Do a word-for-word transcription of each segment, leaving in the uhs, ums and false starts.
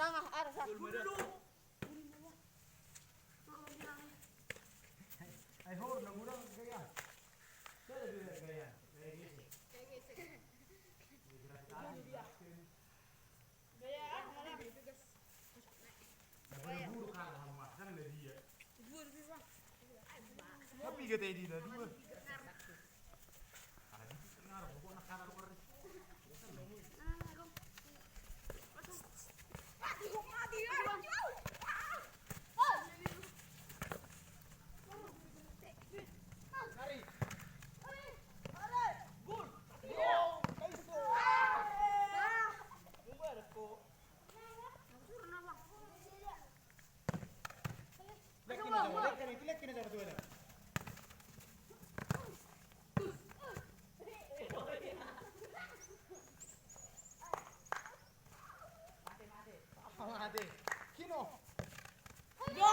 Tangah, arah sa. Ai hor na guna gaya. Saya lebih gaya. Gaya gitu. Gaya gitu. Gaya ah, malah. Buru-buru kalah sama, kan ada dia. Buru, buru, Bang. Tapi kata dia dua. Mate. Kino. Yo.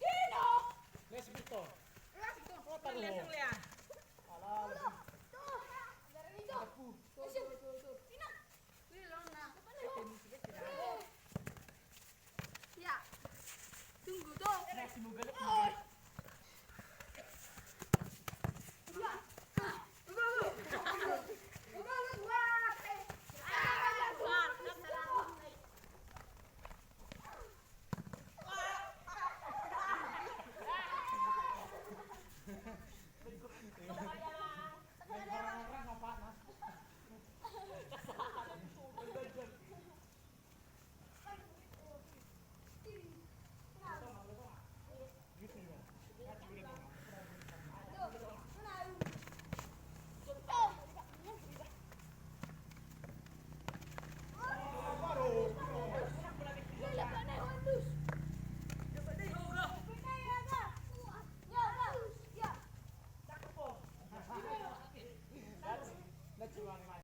Kino. Les betul. Les betul. Oh, taruh. Les yang lihat. Alah, les. Tuh. Tuh. Tuh, tuh, tuh, tuh. Kino. Wih, lo nah. Ya. Tunggu tuh.